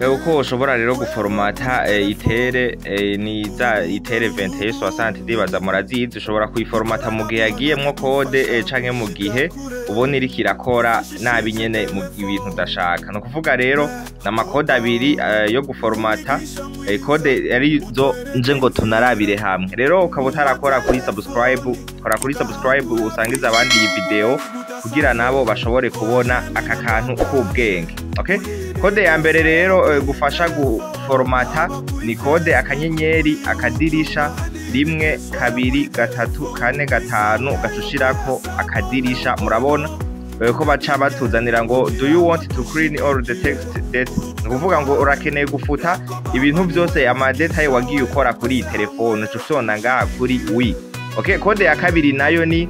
Uko ushobora rero guforomata itel, ni za itel 2160, ndibaza murazizi. Ushobora kuyiforomata mu gihe yagiyemwo code, canke mu gihe ubona iriko irakora nabi nyene mu ibintu udashaka. Ni ukuvuga rero ni ama code abiri yo guforomata, code arizo nje ngo tunarabire hamwe. Rero ukaba utarakora kuri subscribe, kora kuri subscribe, usangize abandi iyi video kugira nabo bashobore kubona aka kantu k'ubwenge. Okay, code ya mbere rero gufasha guforomata ni code akanyenyeri akadirisha 1 2 3 4 5, ugaca ushirako akadirisha. Murabona ko baca batuzanira ngo "Do you want to clean all the text data?" Ni ukuvuga ngo urakeneye gufuta ibintu byose, ama détails wagiye ukora kuri iyi telefone. Uca ufyonda ngaha kuri oui. Okay, code ya kabiri nayo ni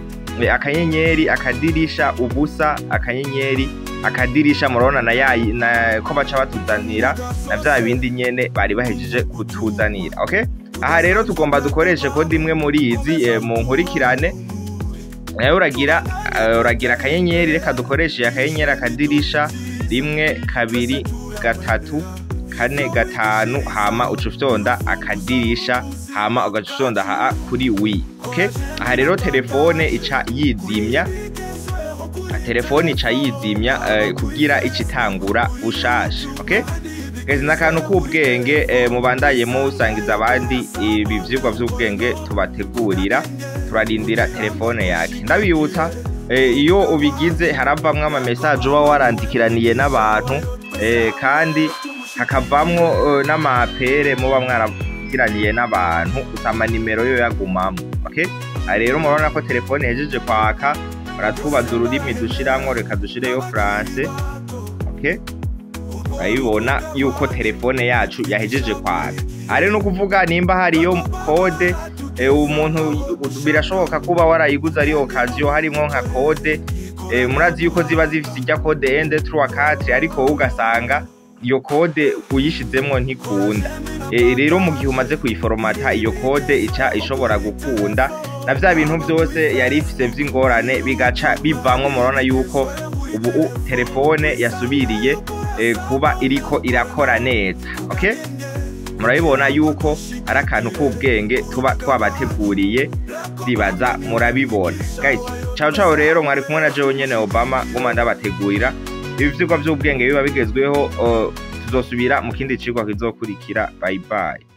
akanyenyeri akadirisha ubusa akanyenyeri akadirisha. Murabona na yayi na ko baca batuzanira na vya bindi nyene bari bahejeje kutuzanira. Okay, aha rero tugomba dukoreshe code imwe muri izi, mu nkurikirane nayo uragira akanyenyeri. Reka dukoreshe akanyenyeri akadirisha 1 2 3 4 5, hama uca ufyonda akadirisha, hama ugaca ufyonda ha kuri oui. Okay, aha rero telefone ica yizimya, telefone ica yizimya kugira icitangura bushasha. Okay guys, n'akantu k'ubwenge, mubandaye musangiza abandi ibi vyigwa vy'ubwenge tubategurira. Turarindira telefone yake. Ndabibutsa, iyo ubigize haravamwo ama message uba warandikiraniye n'abantu, kandi hakavamwo n'ama appels muba mwaragiraniye n'abantu, gusa amanimero yo yagumamwo. Okay, aha rero murabona ko telefone ihejeje kwaka. Baratubaza ururimi dushiramwo, reka dushireyo français. Okay, urabibona yuko telefone yacu yahejeje kwaka. Ari no kuvuga nimba hariyo code, umuntu birashoboka kuba warayiguze ari occasion, harimwo nka code, murazi yuko ziba zifise irya code 1 2 3 4, ariko wowe ugasanga iyo code uyishizemwo ntikunda. Rero mu gihe umaze kuyiforomata, iyo code ica ishobora gukunda, na vya bintu vyose yari ifise vy'ingorane bigaca bivamwo. Murabona yuko ubu telefone yasubiriye kuba iriko irakora neza. Okay, murabibona yuko ari akantu k'ubwenge tuba twabateguriye, ndibaza murabibona. Guys, ciao ciao. Rero mwari kumwe na jewe nyene Obama, nguma ndabategurira ibi vyigwa vy'ubwenge biba bigezweho. Tuzosubira mu kindi cigwa kizokurikira. Bye bye.